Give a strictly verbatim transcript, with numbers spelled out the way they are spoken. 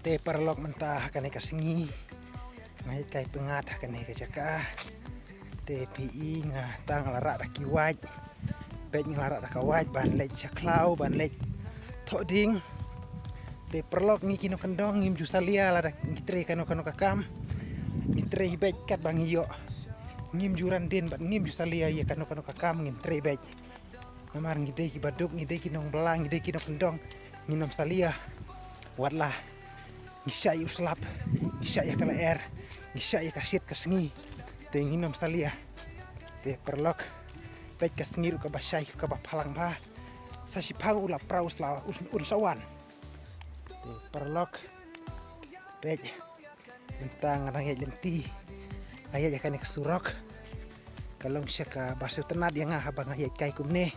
Te paralok mynta ha kane ka sngi nga ïaid kai pyngngad ha kane ka jaka. Te phi i nga tang la rah da ki wait. Peit nga la rah da ka wait ban leit sha khlaw ban leit thoh ding. Te paralok ngi ki nongkyndong ngim ju salia lada ngi trei kano kano ka kam. Ngi trei beit katba ngi ïoh. Ngim ju ran dien bad ngim ju salia ïa kano kano ka kam, ngin trei beit. Namar ngi dei ki baduk, ngi dei ki nongbylla, ngi dei ki nongkyndong, ngin ym salia. Wat la ngi shah ïa u slap, ngi shah ïa ka lyer, ngi shah ïa ka shit ka sngi, te ngin ym salia. Te paralok, peit ka sngi ruh kaba shai kaba phalang bha. Sa shiphang u la pra u sla un, un sa wan. Te paralok, peit. Mynta nga dang ïaid lynti. Nga ïaid ïa kane ka surok. Ka long sha kaba sngewtynnat ïa nga haba nga ïaid kai kumne.